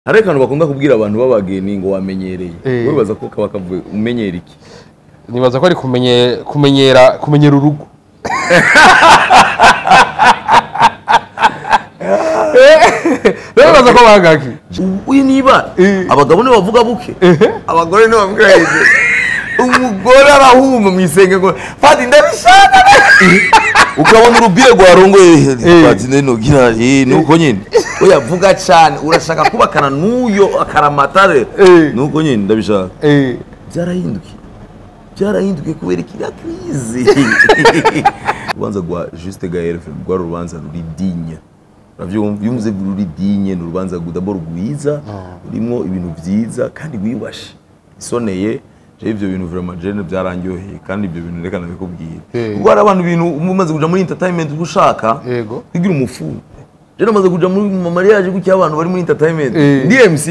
Hari akantu bakunda kubwira abantu b'abageni ngo wamenyereye. Wowe baza ko kaba kavuye umenyera iki? Nibaza ko ari kumenyera urugo. Rero baza ko bangaki. Uyu niba abagabo ne bavuga buke, abagore ne bavuga hejuru. Umugore arahuma mu isenge ngo Fadi ndabishaka. Ukabona urubire rwarongoye Fadi neno gira nuko nyine. Oya vuga cyane urashaka kubakana n'uyo akaramatare nuko nyine ndabishaka. Byarahindukiye. Byarahindukiye kubera ikiriya crise. Urubanza rwa Juste Gaël rwa rubanza ruri digne. Uravyumva ruri digne ni urubanza d'abord rwiza rurimo ibintu vyiza kandi wibashe. Isoneye je ivyo bintu vraiment je byarangyoheye kandi ibyo bintu reka nabikubwira. Kuko hari abantu ibintu umaze kuja muri entertainment ushaka kugira umufu. Je namaze kuja muri mariage kuki abantu bari muri entertainment ndi MC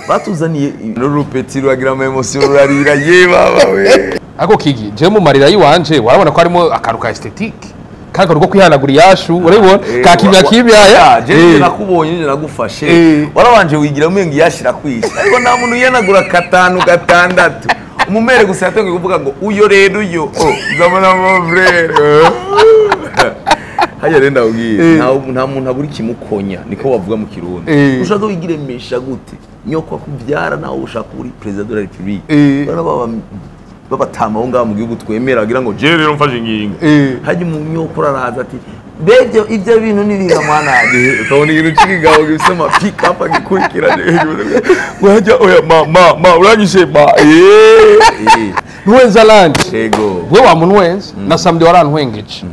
batuzaniye n'urupeti rwagira ama emotion rurarira ye baba we. Ako kigi je mu marira yiwanje warabona ko harimo akantu ka esthétique kaka rugo kwihanagura yashu urabibona ka kimya kimya ya je nakubonye je nagufashe warabanje wigira umenga yashira kwisha ariko nta muntu yihanagura katanu gatandatu umumere gusa yatangiye kuvuga ngo uyo rero uyo nzabona mon frère. Hajya renda ubwiye nta muntu aburi kimukonya niko bavuga mu Kirundi. Ushaka wigiremesha gute nyoko akubyara nawe ushaka uri president de la République bana baba babatama aho ngaho mu gihugu twemera agira ngo je rero mfashe ingingo. Hajya umunyoko araza ati bebyo ibyo bintu nibiga mwana ukabona ikintu cy'ikigabo gifise ama pick up agikurikira ngo hajya oya ma uranyishe ma Ntwenza lanje yego we wa muntu wenza na samedi warantwengeje.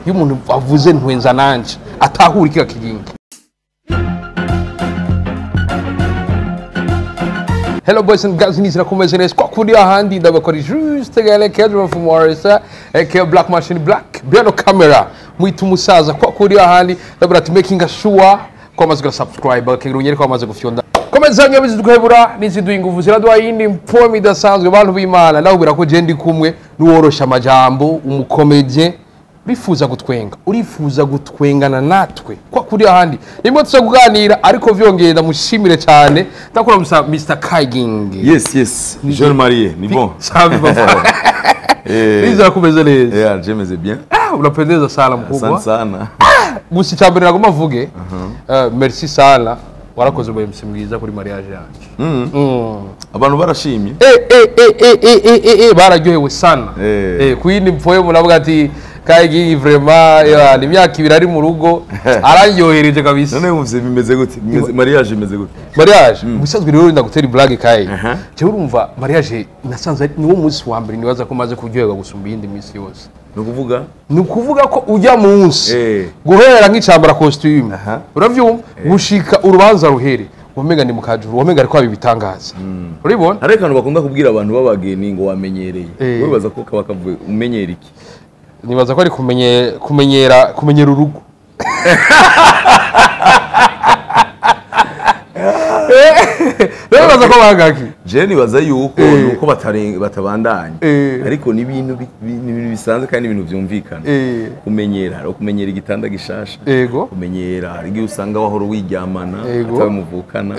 Iyo umuntu avuze ntwenza nanje atahura ikira kigingi. Hello boys and girls, nizira kumeze neza kwa kuri ahandi ndabakora Juste Gaël Kedro from Warisa aka Black Machine Black behind camera mwita umusaza kwa kuri ahandi ndabura ati making sure ko amaze gukora subscribe akengera unyere ko amaze gufyonda komeza nyabizi duhebura niziduye ingufu ziraduha yindi mpomi idasanzwe bantu b'Imana ndabubwira ko je ndi kumwe n'uworosha amajambo umukomedie urifuza gutwenga urifuza gutwengana natwe kwa kuri ahandi nimwe tuza kuganira ariko vyongeye ndamushimire cyane ndakora musa Mr Kigingi. Yes yes Jean Marie ni bon safi papa. Niza kumeze neza. Yeah je meze bien. Ah unapendeza sana mkubwa. Asante sana. Gusa cyambere nagoma mvuge merci sana warakoze mu MC mwiza kuri mariage yanje. Abantu barashimye. Bararyohewe sana. Kuyindi mfoye muravuga ati Kigingi vraiment ya imyaka ibiri ari mu rugo araryohereje kabisa. None wumvise bimeze gute? Mariage imeze gute? Mariage musanzwe rero ndagutera blague Kai. Je urumva mariage nasanze niwo munsi wa mbere nibaza ko maze kuryoherwa gusumba iyindi minsi yose. Nukuvuga? Nukuvuga ko ujya munsi guhera nk'icambara costume. Uravyumva gushika urubanza ruhere. Wamenga ni mukajuru, wamenga ariko abibitangaza. Uribona? Hari akantu bakunda kubwira abantu b'abageni ngo wamenyereye. Wowe baza ko kaba kavuye umenyera iki? Nibaza ko ari kumenyera urugo. Rero baza ko bangaki. Je nibaza yuko nuko batabandanye ariko ni ibintu bisanzwe kandi ibintu byumvikana. Kumenyera hari kumenyera igitanda gishasha. Kumenyera hari igihe usanga wahoro wiryamana atabimuvukana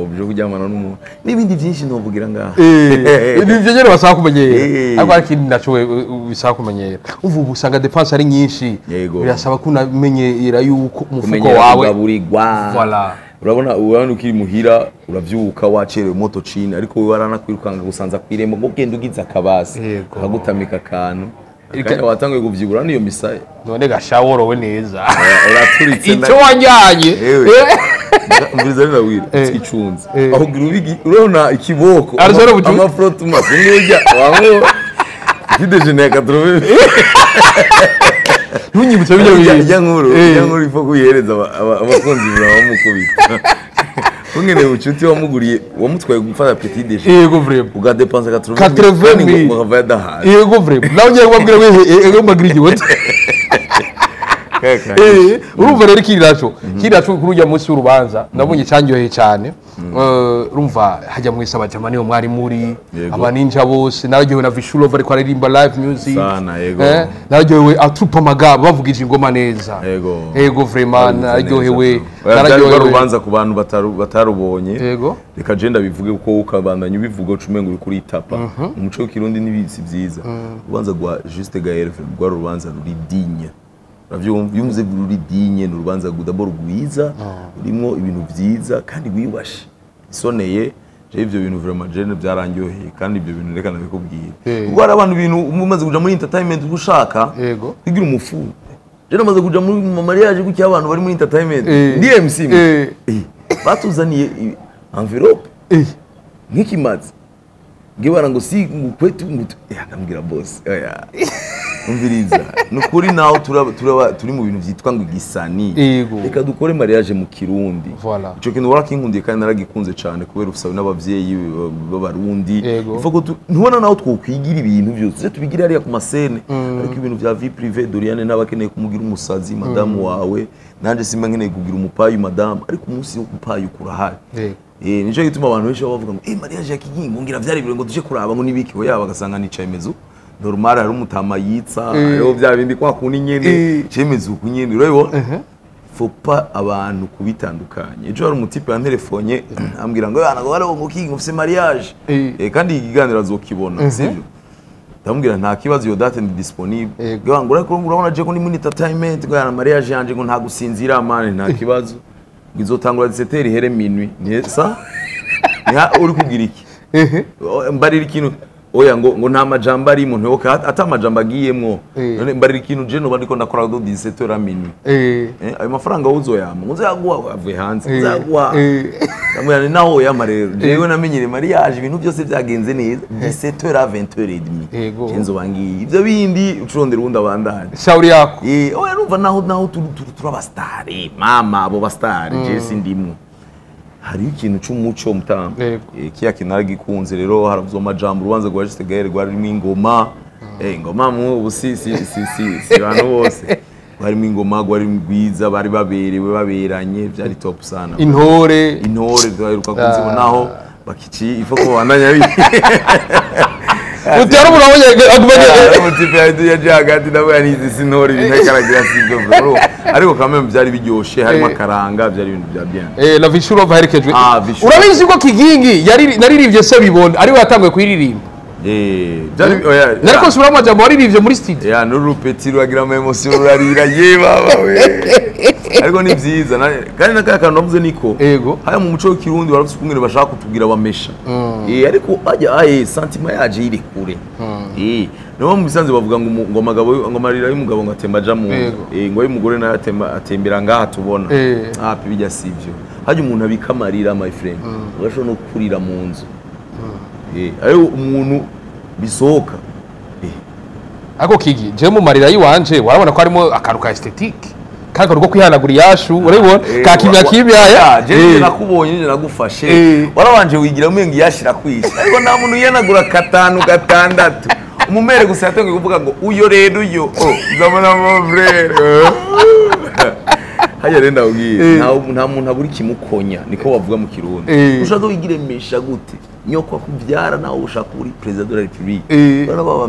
ubyo kuryamana n'umuntu n'ibindi byinshi ntovugira ngaha. Ibyo nyene basaba kumenyera. Ariko hari ikindi naco bisaba kumenyera. Ubu usanga dépense ari nyinshi. Birasaba ko unamenyera yuko umufuko wawe ugaburirwa. Voilà. Urabona urabona ukiri muhira uravyuka wacerewe moto chini ariko wewe waranakwirukanga gusanza kwirembo ngo genda ugize akabasi akagutamika akantu kandi watanguye kuvyibura niyo misaye none gashaworowe neza uraturitse icyo wajyanye umviriza rero wira icunze aho ubigi urabona ikiboko amafrotuma sinujya wamwe kidejene ka trouver ntunyibutse bijya bijya nkuru ifo kuyihereza abakunzi bamukubita ungene ucuti wamuguriye wamutwaye gufata petit déjeuner. Yego vraiment ugadepensa 80 ngo akava yadahaye. Yego vraiment nawe ngiye kubabwira we ego mbagirije wote. Urumva rero ikindi naco kuri ujya munsi w'urubanza nabonye cyanyoheye cyane. Urumva hajya mwese abajama niyo mwari muri abaninja bose, nararyohewe na Vishulov ariko aririmba live music. Sana, yego. Nararyohewe atrupa amagabo bavugije ingoma neza. Yego, vraiment nararyohewe. Nararyohewe urubanza ku bantu batarubonye. Reka je ndabivuge kuko ukabandanya ubivuga uca umenga uriko uritapa. Umuco w'ikirundi n'ibisi vyiza. Urubanza rwa Juste Gaël rwari urubanza ruri digne. Uravyumva, iyo uvuze ruri digne, ni urubanza d'abord rwiza, rurimwo ibintu vyiza kandi rwiyubashe isoneye. Je ivyo bintu vraiment je byaranyoheye, kandi ibyo bintu reka nabikubwira, kuko hari abantu ibintu umaze kuja muri entertainment uba ushaka kwigira umufu. Je namaze kuja muri mu mariage gutya, abantu bari muri entertainment, ndi MC, batuzaniye envelope nk'ikimazi ngebara ngo si ngo kwetu ngo ndambwira boss, oya, umviriza, nukuri naho turaba turi mu bintu vyitwa ngo igisani, reka dukore mariage mu Kirundi. Ico kintu warakinkundiye kandi naragikunze cane, kubera ufise n'abavyeyi b'Abarundi. Ifa ko ntubona naho twokwigira ibintu byose, tuze tubigire hariya ku masene, ariko ibintu vya vie privée, Doriane n'abakeneye kumugira umusazi madamu wawe, nanje simba nkeneye kugira umupayu madamu, ariko umunsi wo kupayu kurahari. Nico gituma abantu benshi baba bavuga ngo mariage ya Kigingi ngira vyari ibirori, ngo tuje kuraba ngo nibiki, oya, bagasanga nicaye mezu normal, hari umutama yitsa, hariho bya bindi kwa kundi nyene, cemeze uku nyene, urabibona. Faut pas abantu kubitandukanya. Ejo hari umutipe yanterefonye ambwira ngo yana ngo bari ngo Kigingi ufise mariage, kandi ikiganiro azokibona, sivyo? Ndamubwira nta kibazo, iyo date ndi disponible. Ngo ariko urabona je ko ndi muri entertainment, ngo yana mariage yanje ngo nta gusinzira man, nta kibazo, ngo izotangura 17 ihere minuit. Ni sa niha uri kugira iki? Mbarira ikintu. Oya, ngo nta majambo arimo, ntiwoka ata majambo agiyemwo. None mbarira ikintu je noba ndiko ndakora do 17 h minuit. Ayo mafaranga uzoyama ngo nzayaguha avuye hanze, nzayaguha. Ndamubwira ni naho yama rero jewe namenyere mariage ibintu byose byagenze neza 17 h 20h30. Je nzoba ngiye, ibyo bindi ucurondera ubundi abandanye. Shauri yako. Oya, numva naho turi abastare mama, abo bastare je sindimwo, hariho ikintu c'umuco mutamba. Kiya kintu naragikunze rero, haravuzwa amajambo. Urubanza rwa Juste Gaël rwari rurimo ingoma, ingoma mu ubu si bantu bose, rwarimo ingoma, rwari rwiza, bari baberewe, baberanye, byari top sana. Intore. Intore twaheruka kuzibonaho bakici ifo ko babandanya bi Utera umuntu abonye agumanye. Umutipe yaje hagati nawe yanizi sintori ibintu karagira sibyo bro, ariko quand même byari biryoshe, harimo akaranga, byari ibintu bya bien. La Vishuro baherekejwe. Ah, Vishuro. Urabizi ko Kigingi yari naririmbye se bibona ariwe yatanguye kuyiririmba. Byari oya. Nariko subiramo amajambo waririmbye muri studio. Ya n'urupeti ruragira ama emotion, rurarira ye baba we, ariko ni byiza kandi n'akaya kantu navuze niko haya mu muco w'ikirundi barafise ukungene bashaka kutubwira bamesha, ariko bajya aye sentiment yaje iri kure, niyo mu bisanzwe bavuga ngo ngo amagabo ngo amarira y'umugabo ngo atemba aja mu nda, ngo ay'umugore nayo atemba atembera ngaha tubona. Ah, bijya sivyo, hajya umuntu abika amarira, my friend, ugashobora no kurira mu nzu, ariko umuntu bisohoka. Ariko Kigi, je mu marira yiwanje warabona ko harimo akantu ka esthétique, kandi akantu ko kwihanagura iyashu, urabibona ka kimya kimya ya je nakubonye, nje nagufashe, warabanje wigira umenga iyashira kwisha, ariko nta muntu yihanagura katanu gatandatu. Umumere gusa yatangiye kuvuga ngo uyo rero uyo, oh nzabona mon frère hajya rero ndabwiye, nta muntu abura ikimukonya, niko bavuga mu Kirundi. Ushaka wigiremesha gute nyoko akubyara nawe ushaka uri président de la République? Bana baba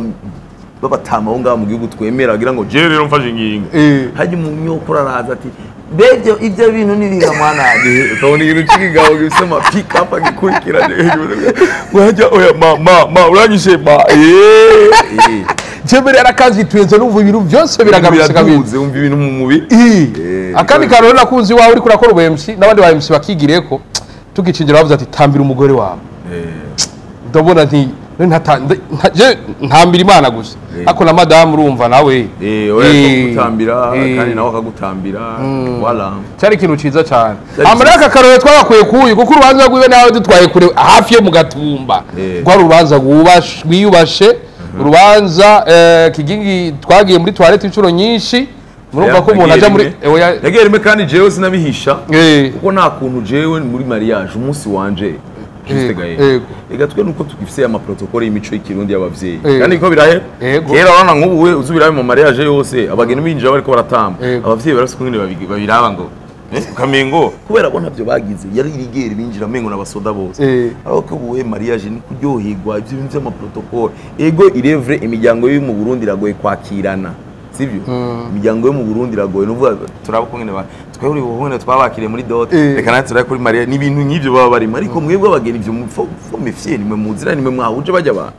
babatama aho ngaho mu gihugu twemera bagira ngo je rero mfashe ingingo, hajya umunyoko araza ati mbebyo ibyo bintu nibiga mwana wanjye, ukabona ikintu cy'ikigabo gifise ama pick up agikurikiranye ngo hajya oya ma ma ma uranyishe ma Je mbere yarakanzituye, numva ibintu byose biragarutse kabiri. Biraduze, wumva ibintu mu mubiri. Akandi kantu rero nakunzi wawe uriko urakora ubu MC n'abandi ba MC bakigireko, tugicinjira bavuze ati tambira umugore wawe. Ndabona nti none je ntambira Imana gusa, ariko na madamu urumva nawe. Oya, kugutambira kandi nawe akagutambira, voilà. Cyari ikintu ciza cyane. Cyari Amara aka karore twagakuye kuyu kuko urubanza rwiwe nawe dutwaye kure hafi yo mu Gatumba. Rwari urubanza rwiyubashe, urubanza Kigingi twagiye muri toilette inshuro nyinshi, murumva ko umuntu aja muri oya. Yagiye rimwe kandi jewe sinabihisha, kuko nta kuntu jewe muri mariage umunsi wanje Juste Gaël. Ega twe nuko tugifise ama protocole y'imico y'ikirundi y'abavyeyi. Kandi ko birahe? Kera urabona nk'ubu we uzubirabe mu mariage yose, abageni binjira bariko baratamba. Abavyeyi barafise ukungene babiraba ngo ukamengo kubera ko ntavyo bagize, yari irigeri binjira mengo n'abasoda bose. Ariko ubu we mariage ni kuryoherwa, ivyo bintu vy'ama protocole. Ego, irevre imiryango yo mu Burundi iragoye kwakirana. Sivyo? Imiryango yo mu Burundi iragoye, nuvuga turaba ukungene ba twebwe uri ukungene twabakiriye muri dot. Reka natwe turabe kuri mariage, ni ibintu nk'ivyo baba barimo, ariko mwebwe abageni ivyo faut méfier, nimwe muzira, nimwe mwahuje bajya ba.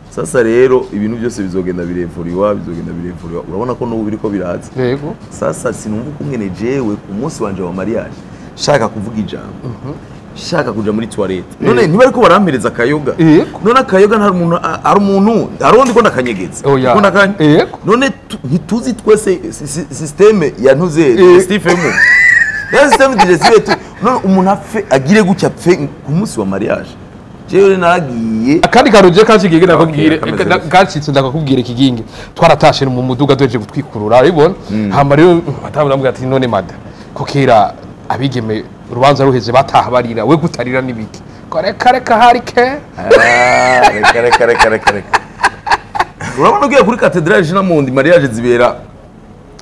Sasa rero ibintu byose bizogenda birevuriwa, bizogenda birevuriwa. Urabona ko n'ubu biriko biraza. Sasa sinumva ukungene jewe ku munsi wanje wa mariage shaka kuvuga ijambo, shaka kuja muri toilette, none ntibariko barampereza akayoga? None akayoga nta umuntu, ari umuntu, hari undi ko ndakanyegeza? Oya. Ko ndakanya? None ntituzi twese système ya ntuze digestif mu ya système digestive tu, none umuntu apfe agire gutya, apfe ku munsi wa mariage? Jewe naragiye. Akandi kantu je kanshikiye ndakubwire. Kameze neza. Kanshitse ndakakubwira ikigingi, twaratashe mu muduga duhejeje gutwikurura, urabibona. Hama rero madamu ndamubwira ati: "None mada, ko kera abigeme urubanza ruheze bataha barira, we kutarira n'ibiki?" Ko reka reka hari ke. Ah, reka reka reka reka reka, urabona ugiye kuri katedrale Jinamundi, mariage zibera,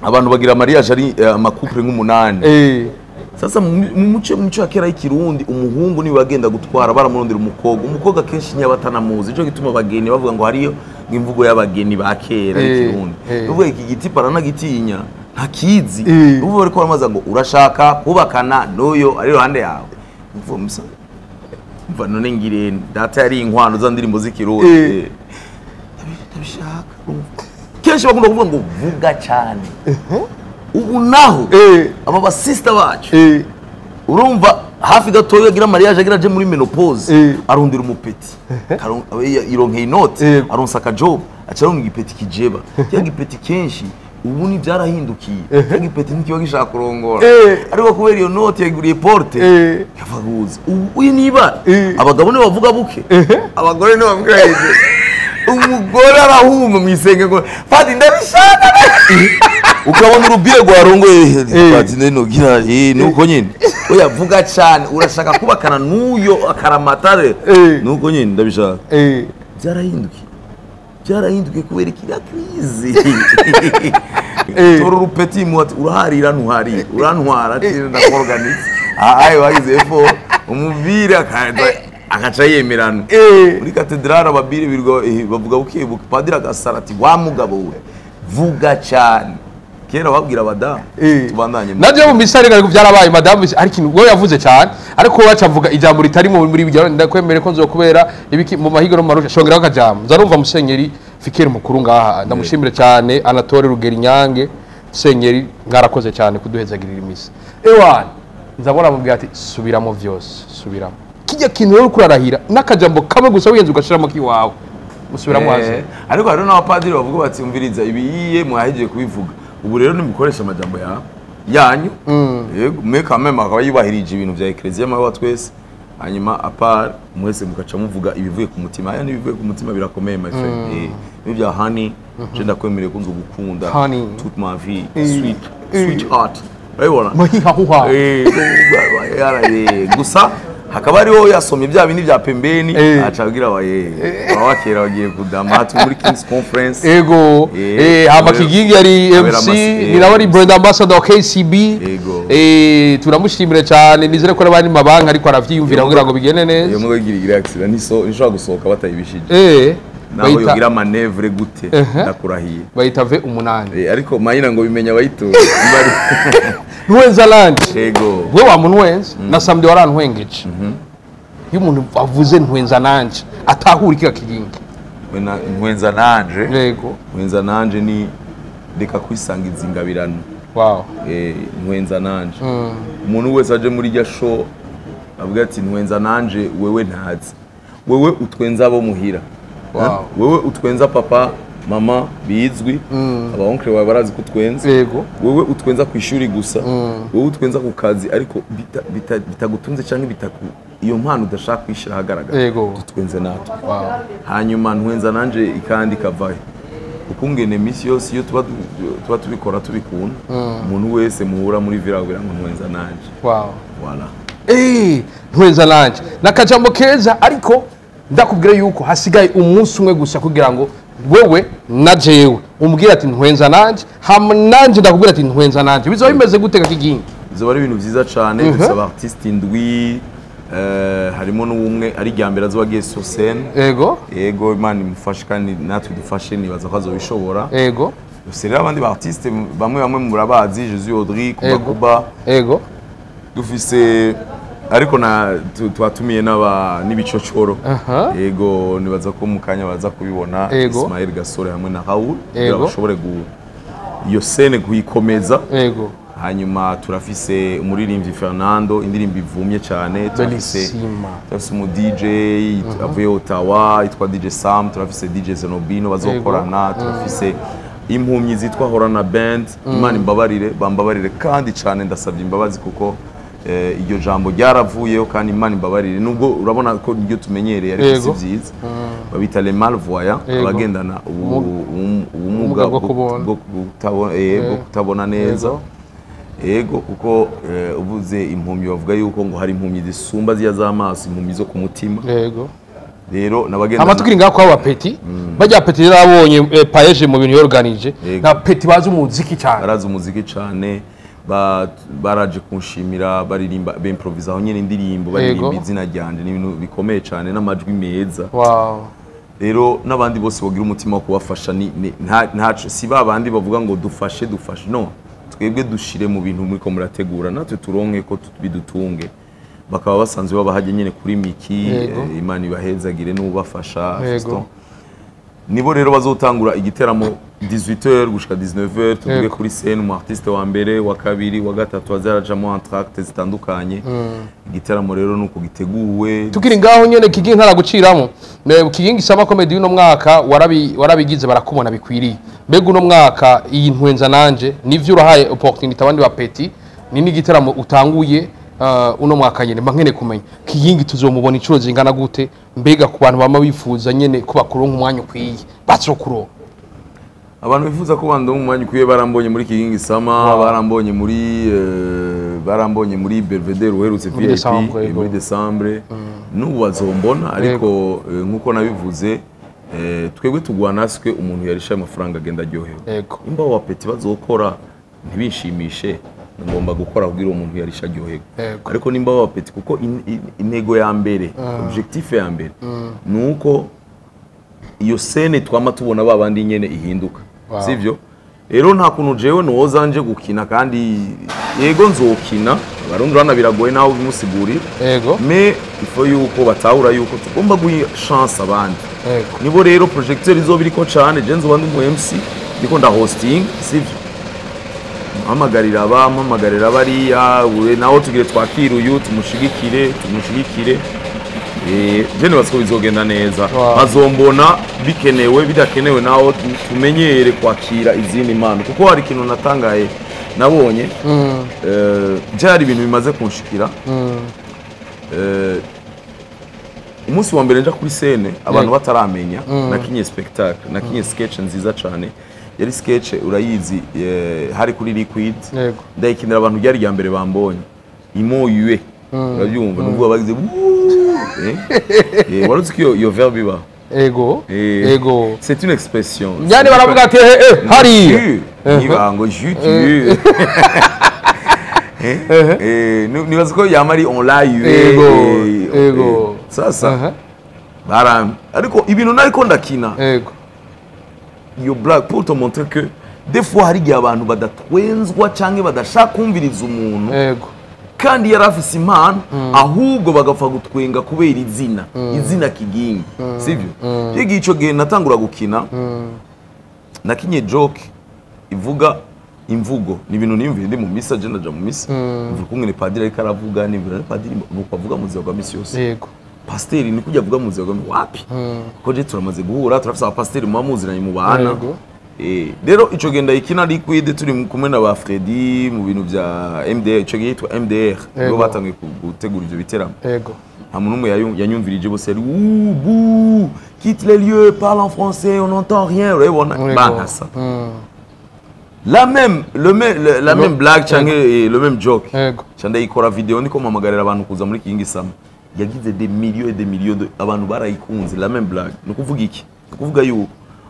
abantu bagira mariage ari ama couple nk'umunani. Sasa mu muco ya kera y'ikirundi, umuhungu niwe agenda gutwara, baramurondera umukobwa. Umukobwa kenshi niyo batanamuzi, nico gituma abageni bavuga ngo hariyo imvugo y'abageni ba kera y'ikirundi. Uvuga iki giti baranagitinya, ntakizi. Ubu bariko baramaza ngo urashaka kubakana n'uyo ari iruhande yawe. Mvuga musa, mva none ngirene data yari inkwano za ndirimbo z'ikirundi. Ndabishaka. Kenshi bakunda kuvuga ngo vuga cyane. Ubu naho aba basista bacu, urumva hafi gatoya agira mariage, agira aje muri ménopause, arondera umu petit. Ironkeye inoti, aronsa akajob, aca aronka igi petit kijeba. Kya gi petit kenshi ubu ni byarahindukiye, kya gi petit ntikiba gishaka kurongora, ariko kubera iyo noti yaguriye porte yavaguza. Ubu uyu niba abagabo nibo bavuga buke, abagore nibo bavuga hejuru. Umugore arahuma mu isenge ngo fadi ndabishaka, ukabona urubire rwarongoye fadi neno gira nuko nyine. Oya, vuga cyane, urashaka kubakana n'uyo akaramatare? Nuko nyine ndabishaka. Byarahindukiye, byarahindukiye kubera ikiriya crise. Tora uru petit mu ati uraharira ntuharira, urantwara ati ndakorganiza ayi wagize efo umubire akaca yemerana. Muri katedrale ababire birirwa bavuga bukebuke, padiri agasara ati: "Wa mugabo we, vuga cyane." Kera babwira abadamu. Tubandanye. Navyo mu misa reka byarabaye, madamu ariko we yavuze cyane, ariko we acavuga ijambo ritari mu muri bijya: "Ndakwemere ko nzokubera ibiki mu mahigo no mu marusha." Shongeraho akajambo nzarumva musenyeri Fikiri mukuru ngaha, ndamushimire cyane, Anatole Rugeri Nyange, musenyeri mwarakoze cyane kuduhezagirira imisa. Ewan nzabona mubwira ati: "Subiramo vyose, subiramo kijya kintu rero kurarahira n'akajambo kamwe gusa wiyenze ugashiramo kiwawe, musubiramo hasi." Ariko hariho n'abapadiri bavuga bati: "Umviriza, ibiyiye mwahejeje kubivuga, ubu rero nimukoresha amajambo ya yanyu." Yego, mwe quand même akaba yubahirije ibintu vya eklezia mawe wa twese, hanyuma à part mwese mukaca muvuga ibivuye ku mutima. Aya n'ibivuye ku mutima birakomeye, my friend. N'ibya honey, je ndakwemereye ko nzogukunda Honey. toute ma vie, sweet sweet heart, urabibona. Mahihahuha. Gusa hakaba hariho yasomye bya bindi bya pembeni, aca abwira abaye abakera bagiye kudama turi muri King's Conference. Ego. Hama Kigingi yari kubera MC, ni nawe ari brand ambassador wa KCB. Turamushimire cyane, nizere ko n'abandi mabanki ariko aravyiyumvira kugira ngo bigende Iyo neza. modoka igira igira accident, niso nishobora gusohoka batayibishije. Naho yogira manœuvre gute, ndakurahiye. Bayita V8. Ariko mayina ngo bimenya abayitora. Ntwenza land. Ego. We wa munwenza na samedi warantwengeje. Iyo umuntu avuze ntwenza nanje atahura ikiga Kigingi. Ntwenza nanje. Yego. Ntwenza nanje ni reka kwisangiza ingabirano. Ntwenza nanje, umuntu wese aje muri irya show avuga ati ntwenza nanje, wewe ntazi, wewe utwenza abo muhira. Wewe utwenza papa mama bizwi, aba oncle bawe barazi ko utwenza. Wewe utwenza ku ishuri gusa, wewe utwenza ku kazi, ariko bitagutunze cyangwa bitaku iyo mpano udashaka kwishyira ahagaragara. Tutwenze natwe. Hanyuma ntwenza nanje ikandi kavahe ukungene misi yose iyo tuba tubikora tubikunda, umuntu wese muhura muri villa agira ngo ntwenza nanje. Voilà. Ntwenza nanje nakajambo keza, ariko ndakubwira yuko hasigaye umunsi umwe gusa kugira ngo wewe na jewe umbwira ati ntwenza nanje, hama nanje ndakubwira ati ntwenza nanje. Bizoba bimeze gute Kigingi? Bizoba ari ibintu vyiza cane. Dufise aba artiste indwi, harimo n'umwe ari irya mbere azoba agiye sur scène. Yego, Imana imufashe kandi natwe dufashe, nibaza ko azobishobora. Dufise rero abandi ba artiste bamwe bamwe murabazi, Jésus Audrey Kuba Kuba. Dufise ariko na twatumiye n'aba n'ibicocoro. Yego, nibaza ko mu kanya baza kubibona. Ismaël Gasore hamwe na Raoul kugira bashobore iyo scène kuyikomeza. Hanyuma turafise umuririmbyi Fernando, indirimbo ivumye cyane. Turafise Bellissima. Turafise umu DJ avuye Ottawa yitwa DJ Sam, turafise DJ Zenobino bazokorana, turafise impumyi zitwa Horana Band. Imana imbabarire, bambabarire kandi cyane, ndasabye imbabazi kuko iryo jambo ryaravuyeho, kandi Imana imbabarire, nubwo urabona ko iryo tumenyereye ariko si byiza. Babita les malvoyants, abagendana ubumuga bwo kubona. Bwo kutabona neza. Ego, kuko uvuze impumyi bavuga yuko ngo hari impumyi zisumba ziya z'amaso, impumyi zo ku mutima. Rero n'abagenda Hama tukiri ngaho kwa petit, bajya petit rero abonye paeje mu bintu yorganije. Na petit bazi umuziki cyane. Barazi umuziki cyane, baraje kunshimira, baririmba, b'improvisa aho nyine indirimbo, baririmba izina ryanje. Ni ibintu bikomeye cyane n'amajwi meza. Rero n'abandi bose bagira umutima wo kubafasha, ntaco si ba bandi bavuga ngo dufashe dufashe, no twebwe dushire mu bintu muriko murategura, natwe turonke ko bidutunge. Bakaba basanzwe babahajye nyine kuri miki. Imana ibahezagire n'ubafasha. Fiston. Nibo rero bazotangura igiteramo 18h gushika 19h, tuvuge kuri scène umu artiste wa mbere, wa kabiri, wa gatatu, azarajamo entracte zitandukanye. Igiteramo rero nuko giteguwe. Tukiri ngaho nyene Kigingi, ntaraguciramo, Kigingi Summer Comedy uno mwaka warabigize barakubona bikwiriye. Mbega uno mwaka iyi ntwenza nanje nivyo urahaye opportunity abandi ba petit, ni n'igitaramo utanguye uno mwaka nyene, mba nkene kumenya Kigingi tuzomubona incuro zingana gute? Mbega ku bantu bama bifuza nyene ko bakuronka umwanya ukwiye, bazokuronka? Abantu bifuza ko bandonka umwanya ukwiye barambonye muri Kigingi Summer, barambonye muri Belvedere uherutse Muri VIP. Décembre, yego. Muri Décembre, n'ubu bazombona, ariko nkuko nabivuze, twebwe tugwana swe umuntu yarisha amafaranga agenda aryohewe. Imba wa petit bazokora ntibishimishe, ngomba gukora kugira uwo muntu yarisha aryoherwe. Ariko nimba wa petit, kuko intego ya mbere, objectif ya mbere nuko iyo scène twama tubona babandi nyene ihinduka. Sivyo? Rero nta kuntu jewe noza nje gukina, kandi yego nzokina, Abarundi urabona biragoye nawe ubimusigurira. Mais il faut yuko batahura yuko tugomba guha chance abandi. Nibo rero projecteur izoba iriko cane, je nzoba ndi umu MC, ndiko nda hosting, sivyo? Mpamagarira aba, mpamagarira bariya, naho tugire twakire uyu, tumushigikire, tumushigikire. Je nibaza ko bizogenda neza. Bazombona bikenewe, bidakenewe naho tumenyere kwakira izindi mpano, kuko hari ikintu natangaye nabonye. Byari ibintu bimaze kunshikira. Umunsi wa mbere nja kuri scène abantu bataramenya, nakinye spectacle, nakinye sketch nziza cane, yari sketch urayizi, hari kuri Liquid. Ndayikinira abantu, ryari rya mbere bambonye imoyue, urabyumva, nuvuga bagize "Wuuu", wari uzi ko iyo verbe ibaho? Ego. Ego. C'est une expression. Yani baravuga ati hariya. Niba ngo je tu nibaza ko yama ari on l'a eu. Ego, ego. Sasa baram ariko ibintu nariko ndakina iyo blague pour te montrer que des fois hari igihe abantu badatwenzwa canke badashaka kumviriza umuntu kandi yari afise impano, ahubwo bagapfa gutwenga kubera izina Kigingi, sivyo? Igihe ico gihe natangura gukina, nakinye joke ivuga imvugo, ni ibintu niyumviye ndi mu misa. Je ndaja mu misa, mvuga ukungene padiri ariko aravuga, nibwira ni padiri nuko avuga mu buzima bwa misi yose. Pasiteri ni kujya avuga mu buzima bwa wapi, kuko je turamaze guhura, turafise abapasiteri muba muziranye mu bana. Rero ico gihe ndayikina Liquid, turi kumwe na ba Freddy mu bintu bya MDR, ico gihe yitwa MDR, nibo batangiye gutegura ivyo biteramo. Nta muntu n'umwe yanyumvirije, bose yari "Ouh, bouh, quitte les lieux, parle en français, on n'entend rien", urabibona. Bankasa. La même le même la même blague canke le même joke. Yego. Ca ndayikora video, niko mpamagarira abantu kuza muri Kigingi Summer. Yagize des millions et des millions de abantu barayikunze, la même blague. Ni ukuvuga iki? Ni ukuvuga yuko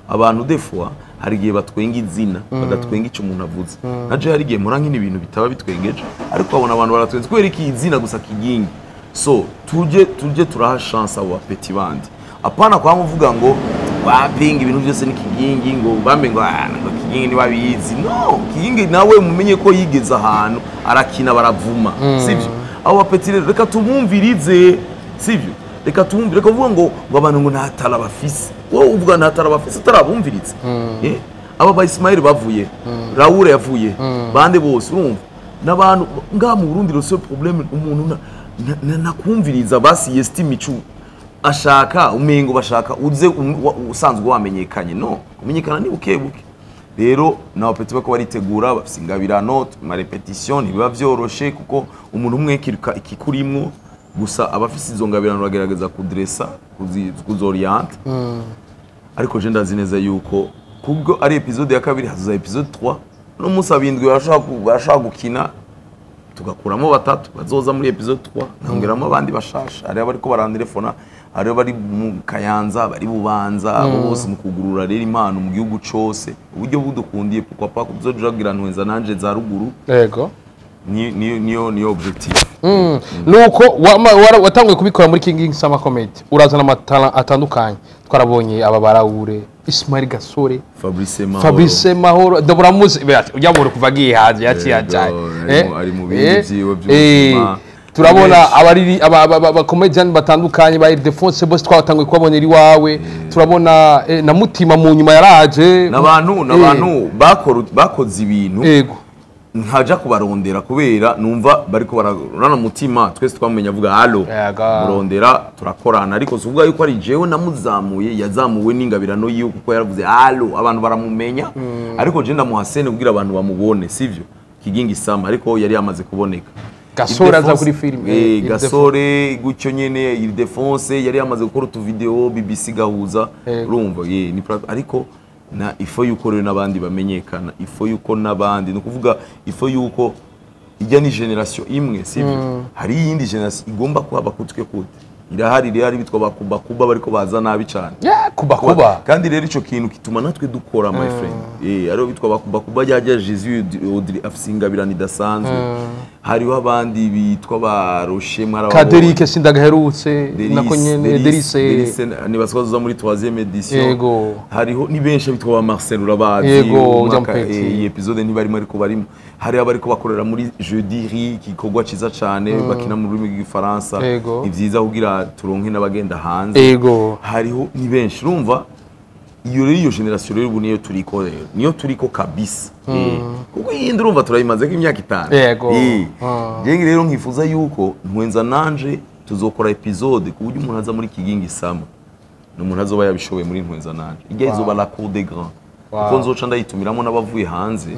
abantu, des fois, hari igihe batwenga izina, badatwenga icyo umuntu avuze. Naje hari igihe mpora nkina ibintu bitaba bitwengeje, ariko babona abantu baratwenze kubera iki? Izina gusa, Kigingi. So tuje turaha chance abo bapeti bandi, apana kwa muvuga ngo wapinga ibintu byose ni Kigingi, ngo bambe ngo ah, ngo Kigingi nibabizi. No, Kigingi nawe mumenye ko yigeze ahantu arakina baravuma, sivyo? Abo bapeti rero reka tubumvirize, sivyo? Reka tumvire. Reka uvuga ngo abantu ngo nta talent bafise. Wowe uvuga nta talent bafise utarabumvirize. Aba ba Ismail bavuye, Raoul yavuye, bande bose, urumva n'abantu ngaha mu Burundi. Le seul problème, umuntu nakumviriza basi estime icu ashaka, umengo bashaka uze usanzwe wamenyekanye. No kumenyekana ni buke buke. Rero n'abapeti bako baritegura, bafise ingabirano, ma répétition ntibiba vyoroshe kuko umuntu umwe kiruka ikikurimwo gusa, abafise izo ngabirano bagerageza kudresa, kuzorienta. Ariko je ndazi neza yuko kubwo ari épisode ya kabiri, hazoza épisode 3. No munsi abindwi barashaka gukina, tugakuramo batatu bazoza muri épisode 3, nkongeramo abandi bashasha. Hariho abariko barantelefona, hariho bari mu Kayanza, bari Bubanza, abo bose mu kugurura rero impano mu gihugu cose, uburyo budukundiye, pourquoi pas kuzojagira Ntwenza Nanje za ruguru. Niyo objectif. Nuko watanguye kubikora muri King Summer Comedy, urazana amatara atandukanye. Twarabonye aba barawure, Ismail Gasore, Fabrice Mahoro. Fabrice Mahoro, ndaburamuzi ujya mu kuva agiye hanze yaciye Yego, ajaye. ari mu bindi vyiwe vy'ubuzima. Turabona Benshi. Abariri aba comedian batandukanye ba Ildefonse, bose twatanguye kubabonera iwawe. Turabona na Mutima mu nyuma yaraje. N'abantu bakoze ibintu nkaja kubarondera kubera numva bariko bararana mutima. Twese twamenya avuga allo. Murondera turakorana, ariko si uvuga yuko ari jewe namuzamuye, yazamuwe n'ingabirano yiwe kuko yaravuze allo, abantu baramumenya. Ariko je ndamuha scène kugira abantu bamubone, sivyo? Kigingi Sama ariko yari yamaze kuboneka. Gasore aza kuri film, Gasore gutyo nyene, Ildefonse yari yamaze gukora utuvideo BBC Gahuza. Urumva ni ariko na ifo yuko rero n'abandi bamenyekana, ifo yuko n'abandi, ni ukuvuga ifo yuko ijya ni génération imwe, sivyo? Hari iyindi génération igomba kuhaba kutwe kute irahari rero, ari bitwa bakuba kuba bariko baza nabi cyane. Yeah, kuba kuba. Kandi rero ico kintu kituma natwe dukora, my friend. Ariho bitwa bakuba kuba yajya Jésus Audrey afise ingabirano idasanzwe. Hariho abandi bitwa ba Rocher, mwarababonye. Kaderike sindagaherutse nako nyene Derice. Derice nibaswa zuza muri 3e édition. Hariho ni benshi bitwa ba Marcel, urabazi. Yego, Umwaka, Jean Petit. iyi épisode ntibarimo ariko barimo. Hari abariko bakorera muri Jeudi Ri, igikorwa ciza cane, bakina mu rurimi rw'igifaransa. Ni vyiza kugira turonke n'abagenda hanze. Hariho ni benshi, urumva iyo rero, iyo génération rero ubu niyo turiko, rero niyo turiko kabisa. Kuko iyindi urumva turayimaze imyaka 5. Jewe rero nkifuza yuko Ntwenza Nanje tuzokora épisode ku buryo umuntu aza muri Kigingi Summer ni umuntu azoba yabishoboye muri Ntwenza Nanje. Ijya izoba la cour des grands, kuko nzoca ndayitumiramo n'abavuye hanze.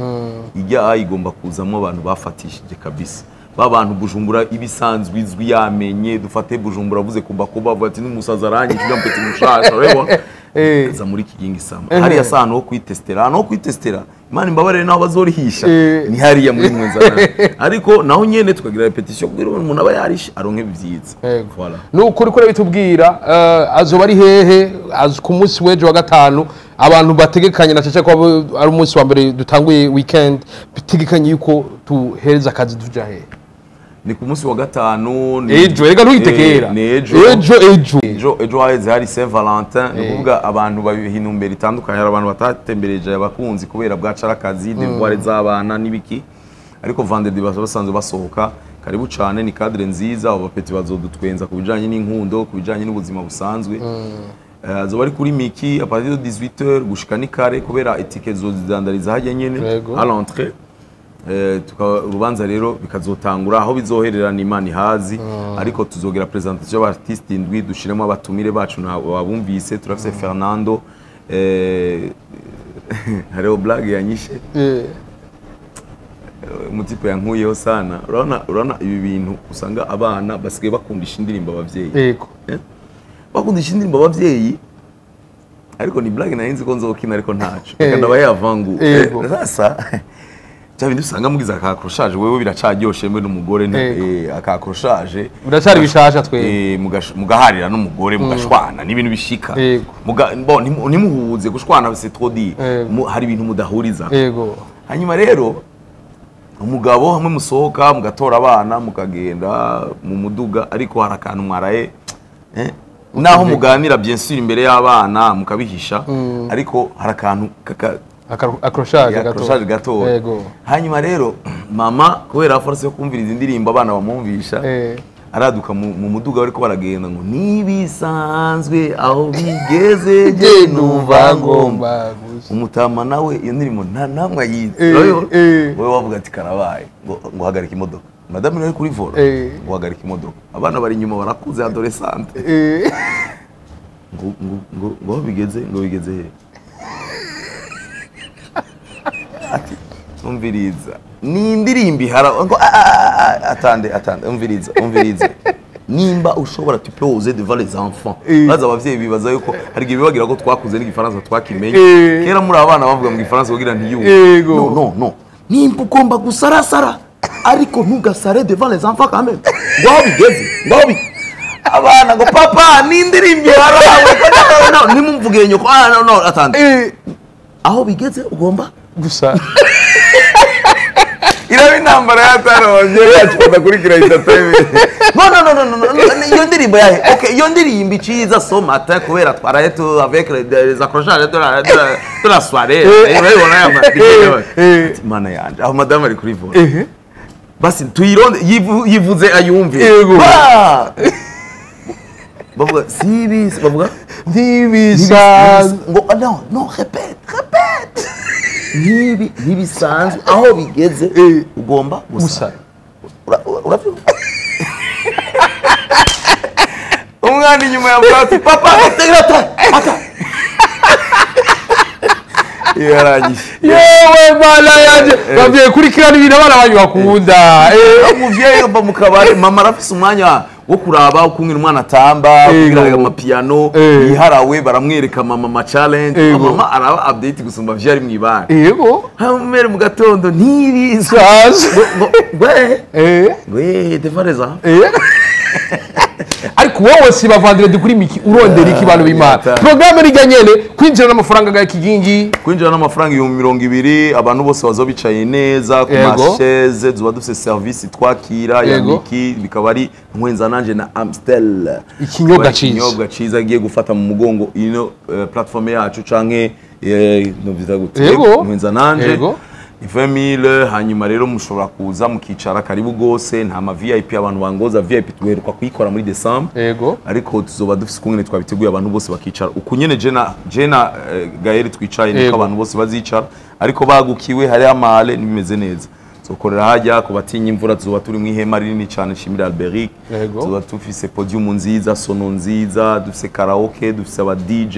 Ijya igomba kuzamo abantu bafatishije kabisa, ba bantu Bujumbura ibisanzwe izwi yamenye. Dufate Bujumbura avuze kuba kuba avuga ati n'umusaza arangije ujya mpeti mushasha, urabibona? Aza muri Kigingi Summer, hariya si ahantu ho kwitestera, ahantu ho kwitestera, Imana imbabarire, naho bazorihisha. Ni hariya muri Ntwenza Nanje, ariko naho nyene tukagira répétition kugira umuntu aba yarishe aronke vyiza. Voilà. Ni ukuri ko bitubwira azoba ari hehe ku munsi w'ejo wa gatanu? Abantu bategekanye na cece ko ari umunsi wa mbere dutanguye weekend, bitegekanye yuko tuhereza akazi tuja hehe? Ni ku munsi wa gatanu Ejo rega ntuyitekera. Ni ejo. Ejo ejo. Ejo haheze hari Saint Valentin, ni ukuvuga abantu babiha intumbero itandukanye. Hari abantu batatembereje abakunzi kubera bwacara akazi, devoir z'abana n'ibiki, ariko vendredi basanzwe basohoka. Karibu cane, ni cadre nziza. Abo bapeti bazodutwenza ku bijanye n'inkundo, ku bijanye n'ubuzima busanzwe. Azoba ari kuri Miki à partir de 18h gushika ni kare, kubera itike zozidandariza hajya nyene à l'entrée. Urubanza rero bikazotangura aho bizoherera ni Imana ihazi, ariko tuzogira présentation y'abartiste indwi, dushiremo abatumire bacu babumvise. Turafise Fernando, hariho blague yanyishe, umutipe yankuyeho sana. Urabona ibi bintu usanga abana basigaye bakundisha indirimbo abavyeyi. Bakundisha indirimbo abavyeyi. Ariko ni blague, nari nzi ko nzokina, ariko ntaco. Reka ndabaye avangu. Sasa cya bindi usanga mugize aka accrochage, wewe biracaryoshe mbe n'umugore aka accrochage. Biracari bishasha twe. Mugaharira n'umugore, mugashwana, n'ibintu bishika. Bon, ntimuhuze gushwana, c'est trop dit. Hari ibintu mudahuriza. Hanyuma rero umugabo hamwe musohoka, mugatora abana, mukagenda mu muduga, ariko hari akantu mwaraye, naho muganira bien sûr imbere y'abana mukabihisha, ariko hari akantu kaka Accrochage gato. Accrochage gato. Hanyuma rero mama, kubera force yo kumviriza indirimbo abana bamwumvisha, araduka mu muduga bariko baragenda ngo nibisanzwe aho bigeze je numva ngomba. Gusa. Umutama nawe iyo ndirimbo nta namwe ayizi. Urabibona? Wowe wavuga ati karabaye, ngo hagarika imodoka, madame nawe kuri volant. Ngo hagarika imodoka, abana bari inyuma barakuze, adolescente. Ngo aho bigeze, ngo bigeze he? Ati umviriza, ni indirimbo ihara ngo ah, ah, ah, attendez, attendez, umviriza, umviriza, nimba ushobora, tu peux oser devant les enfants. Baza abavyeyi bibaza yuko hari igihe bibagira ko twakuze n'igifaransa twakimenye. Kera muri abana bavuga mu gifaransa kugira ntiyumve. No, no, no, nimba ugomba gusarasara, ariko ntugasare devant les enfants quand même. Ngo aho bigeze, ngo aho abana ngo papa, ni indirimbo iharawe, no, no, nimumvuge nyoko, ah no, no, attendez, aho bigeze ugomba gusa. Iraba intambara y'atari, ababyeyi bacu badakurikira entertainment. No, no, no, no, no, no, iyo ndirimbo yahe? Okay, iyo ndirimbo iciza ce matin kubera twaraye tu avec les accrochages de la soirée, urabibona ya Ati, mana yanje, aho madame ari kuri volant, basi tuyironde, yivuze ayumve. Ah! Bavuga sibi, bavuga ntibisanzwe. Ngo ah, no, no, répète, répète, ntibi ntibisanzwe aho bigeze ugomba gusa. Gusa. Urabyumva umwana inyuma yavuga ati papa, ata ata, yarangije. Yewe mana yanje, babyeyi, kurikirana ibintu abana banyu bakunda. Umuvyeyi ava mu kabari, mama arafise umwanya wo kuraba ukungena umwana atamba, kugira amapiano yiharawe, baramwereka mama ama challenge. Mama araba update gusumba vyari mwibara. Hamere mu gatondo ntibiza Saza. ngo ngo devareza. Ariko wowe si bavandire kuri miki urondera iki, bantu b'Imana? Yata. Programme rijya nyene, kwinjira n'amafaranga ga kigingi? Kwinjira n'amafaranga 20,000, abantu bose bazoba bicaye neza ku machaises, tuba dufise service twakira ya miki, bikaba ari nkwenza nanje na Amstel. Ikinyobwa Akaba ari ciza. Ikinyobwa ciza giye gufata mu mugongo ino plateforme yacu canke no vyita gute? Nkwenza nanje. Ni 20,000. Hanyuma rero mushobora kuza mukicara karibu gose, nta ma VIP, abantu bangoza VIP tuheruka kuyikora muri December. Ariko tuzoba dufise ukungene twabiteguye, abantu bose bakicara uku nyene, jena Gaël twicaye niko abantu bose bazicara, ariko bagukiwe, hari amale nibimeze neza. Tuzokorera hajya ku batinya imvura, tuzoba turi mu ihema rinini cyane, nshimira Alberic. Tuzoba dufise podium nziza, sono nziza, dufise karaoke, dufise aba DJ,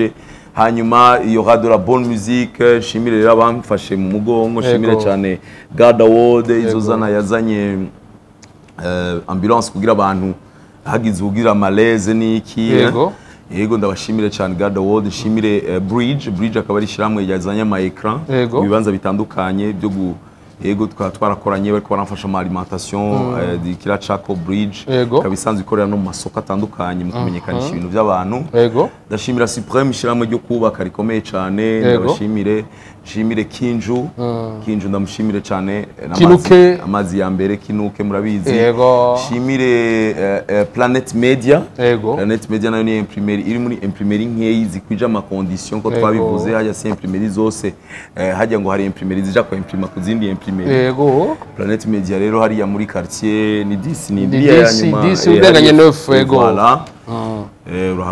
hanyuma iyo radio la bonne musique. Nshimire rero abamfashe mu mugongo, nshimire cyane Garda World izozana, yazanye ambulance kugira abantu hagize ugira malaise niki. Yego, ndabashimire cyane Garda World, nshimire Bridge akaba ari ishyirahamwe ryazanye ama écran ibibanza bitandukanye byo gu yego, tukaba twarakoranye, bariko baramfasha mu alimentation, Kira Chaco Bridge ikaba isanzwe ikorera no mu masoko atandukanye mu kumenyekanisha ibintu by'abantu. Ndashimira Supreme, ishyirahamwe ryo kubaka rikomeye cyane. Ndabashimire, nshimire Kinju, Kinju ndamushimire cyane, Kinuke. Amazi ya mbere Kinuke, murabizi. Nshimire Planet Media. Planet Media nayo ni imprimerie iri muri imprimerie nkeyi zikwije ama condition ko twabivuze, hajya si imprimerie zose, hajya ngo hari imprimerie zija kwa imprima ku zindi imprimerie. Planet Media rero hariya muri quartier ni 10 ni Ni iriya ya 10, nyuma, 10 udenganye hariya- 9, yego. Voilà.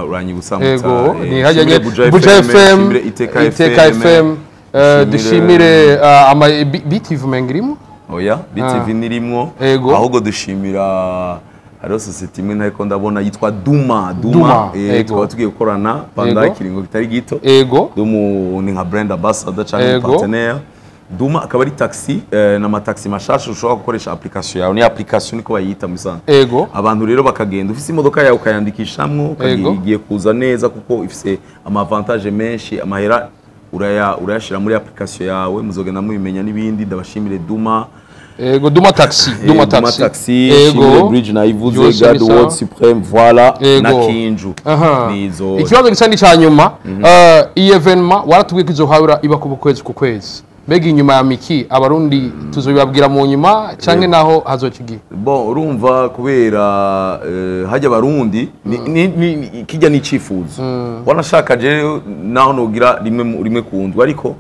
Uranyibutsa. Yego, ni hajya nshimire nye Buja Buja FM, FM, nshimire Iteka Iteka FM, FM, dushimire ama BTV umenga irimo. Oya, BTV nirimwo. Ahubwo dushimira, hariho sosiyete imwe ntariko ndabona yitwa Duma Duma, Duma, yego. tukaba tugiye gukorana pendant ikiringo kitari gito. Dumu ni nka brand ambassador cyangwa partenaire. Duma akaba ari taxi, n'amataxi mashasha ushobora gukoresha application yawe, ni application niko bayita musanzwe. Abantu rero bakagenda ufise imodoka yawe ukayandikishamwo, ukagira igiye kuza neza kuko ifise ama avantage menshi, amahera urayashira muri application yawe, muzogenda mubimenya n'ibindi. Ndabashimire Duma. Ego, Duma Taxi, Duma Duma Taxi. Taxi, Shimire Bridge nayivuze, Byose God bisa. World Supreme, voilà, na Kinju. Nizo. Ikibazo gisa n'icya nyuma, iyi événement waratubwiye ko izohabura iba ku kwezi ku kwezi, mbega inyuma ya Miki Abarundi tuzobibabwira mu nyuma canke naho hazoca igihe? Bon, urumva kubera hajya Abarundi kijya ni icifuzo, wanashaka je naho nogira rimwe rimwe kundwa, ariko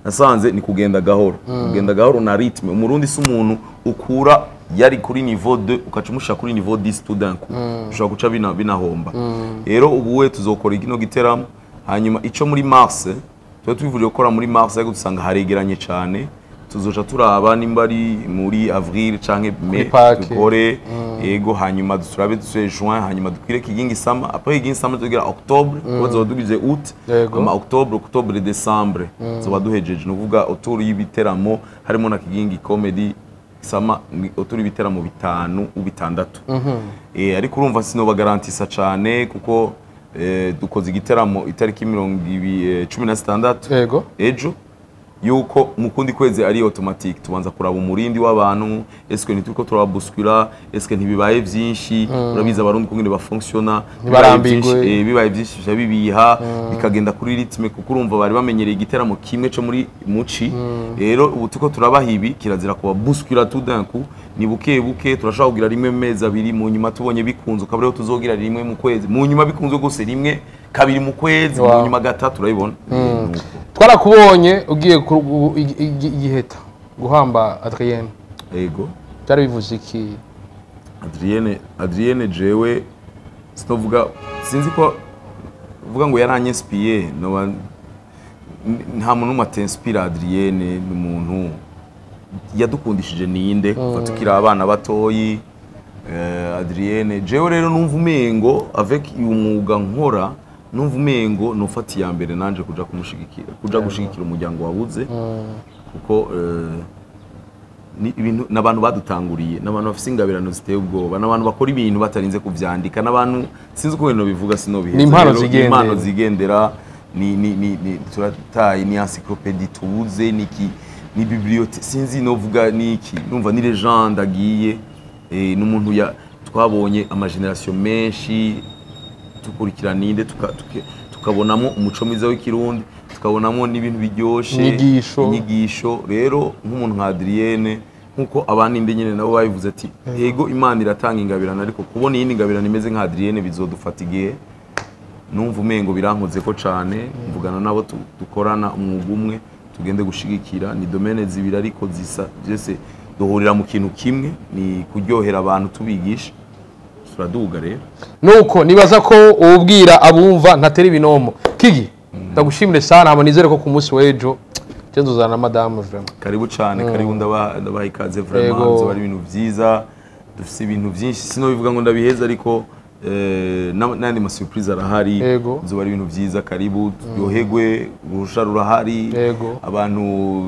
nasanze ni kugenda gahoro, kugenda gahoro na rythme. Umurundi si umuntu ukura yari kuri niveau 2 ukaca umushyira kuri niveau 10 tout d'un coup, ushobora guca binahomba. Rero ubu we tuzokora kino giteramo, hanyuma ico muri mars tuba twivuriye gukora muri mars, ariko dusanga haregeranye cyane, tuzoca turaba nimba ari muri avril canke mai. Pâques. Dukore, ego, hanyuma turabe dusubire juin, hanyuma dukwire Kigingi Summer. Après Kigingi Summer tugira octobre, kuko tuzoba tugize août. Ama octobre, décembre tuzoba duhejeje, ni ukuvuga autour y'ibiteramo harimo na Kigingi Comedy Summer, ni autour y'ibiteramo 5 u 6. Ariko urumva sinobagarantisa cane kuko dukoze igiteramo itariki 20, 16 ejo, yuko mu kundi kwezi ari automatique. Tubanza kuraba umurindi w'abantu, eske ntituriko turababuskura, eske ntibibaye vyinshi? Urabizi Abarundi kungene bafonctiona. Bibaye Ntibarambirwe. vyinshi, bibaye vyinshi bica bibiha, bikagenda kuri rythme, kuko urumva bari bamenyereye igiteramo kimwe co muri muci. Rero ubu turiko turabaha ibi, kirazira kubabuskura tout d'un coup, ni buke buke. Turashobora kugira rimwe mu mezi 2, mu nyuma tubonye bikunze ukaba rero tuzogira rimwe mu kwezi, mu nyuma bikunze gose rimwe kabiri mu kwezi, mu nyuma gatatu, urabibona. Nuko. Twarakubonye ugiye igiheta guhamba Adrienne. Ego. Byari bivuze iki? Adrienne, jewe sinovuga, sinzi ko vuga ngo yaranyinspiye, noba nta muntu n'umwe atinspira Adrienne. Ni umuntu yadukundishije ninde kuva tukiri abana batoyi. Adrienne, jewe rero numva umengo avec umwuga nkora, numva umengo nufata iya mbere nanje kuja kumushigikira, kuja gushigikira umuryango wabuze, kuko ni ibintu n'abantu badutanguriye, n'abantu bafise ingabirano ziteye ubwoba, n'abantu bakora ibintu batarinze kuvyandika, n'abantu sinzi uko ibintu bivuga, sinobiheza. Ni impano Rero, zigendera. Impano zigendera, ni turataye, ni encyclopédie tubuze, ni ki, ni bibliothèque, sinzi novuga niki. Numva ni légende agiye, n'umuntu ya twabonye ama génération menshi tukurikira ninde, tukabonamo umuco mwiza w'Ikirundi, tukabonamo n'ibintu biryoshe. Inyigisho. Inyigisho. Rero nk'umuntu nka Adrienne, nkuko abaninde nyine nabo babivuze ati yego, Imana iratanga ingabirano, ariko kubona iyindi ngabirano imeze nka Adrienne bizodufata igihe. Numva umengo birankoze ko cane, mvugana nabo dukorana umwuga umwe, tugende gushigikira. Ni domaine zibiri ariko zisa, byose duhurira mu kintu kimwe, ni kuryohera abantu tubigisha. Turaduga rero. Nuko nibaza ko ubwira abumva ntatera ibinomo. Kigi, ndagushimire sana, hama nizere ko ku munsi w'ejo je nzozana na madame vraiment. Karibu cyane, karibu, ndabaha ikaze vraiment. Bizoba ari ibintu vyiza, dufise ibintu byinshi, sinobivuga ngo ndabiheza, ariko n'andi ma surprise arahari. Bizoba ari ibintu vyiza, karibu turyoherwe, uruhusha rurahari. Abantu,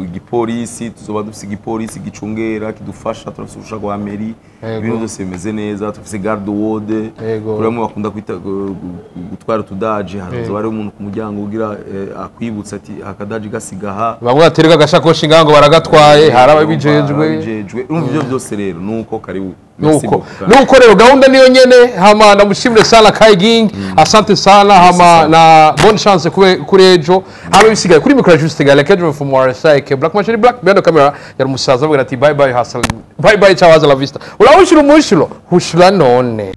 igipolisi, tuzoba dufise igipolisi gicungera kidufasha, turafise uruhusha rwa mairie. Ibintu byose bimeze neza, turafise garde wode. Kuri bamwe bakunda kwita gutwara utudaji, hazoba hariho umuntu ku muryango ugira akwibutsa ati akadaji gasigaha. Bamwe batereka agashakoshi ngaho ngo baragatwaye, hari ababijejwe. Ababijejwe. Urumva ibyo byose rero nuko karibu. Merci Nuko beaucoup kandi. Nuko rero gahunda niyo nyene, hama ndamushimire sana Kai asante sana, hama sana. Na bonne chance kuri ejo. Hama bisigaye kuri micro juste gale Kedro from RSI ke Black Machine Black behind the camera yari umusaza avuga ati bye bye, hustle, bye bye, ciao, hasta la vista. Urawushira umushuro hushura none.